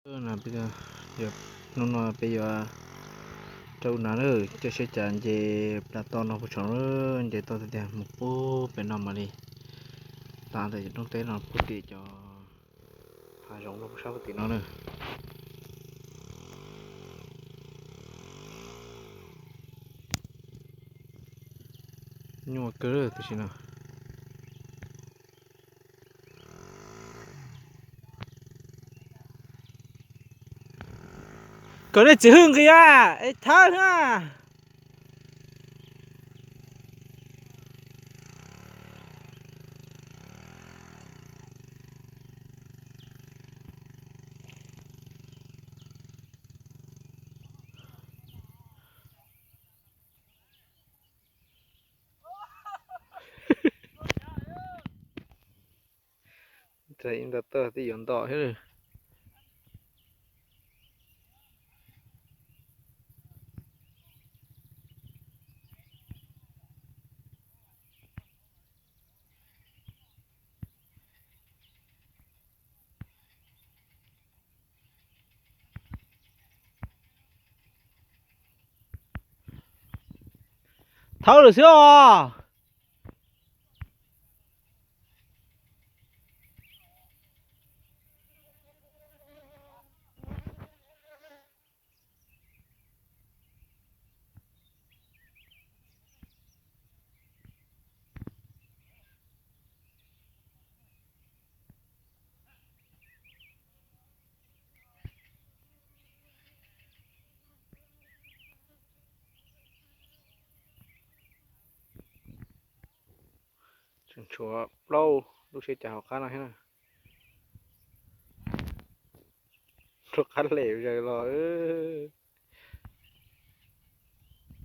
Hnub no peb yuav rau nas na, cia saib cas nce plas toj no puas tshauv, nce toj tiag tiag mus pub pem no mam li tas ntawm cov rooj teb no pub tim cov hav zoov no puag sab puag tim no na. Nyuaj kawg tam sim no. Kom nej txiv hwj nqis a, es thawb na. Ntau tuaj twb yuav nto thiab. Thawb lawm xwb os. Tseem tshuav plaub lub siab cas hauv qab no thiab na. Rau qab lem zaws los.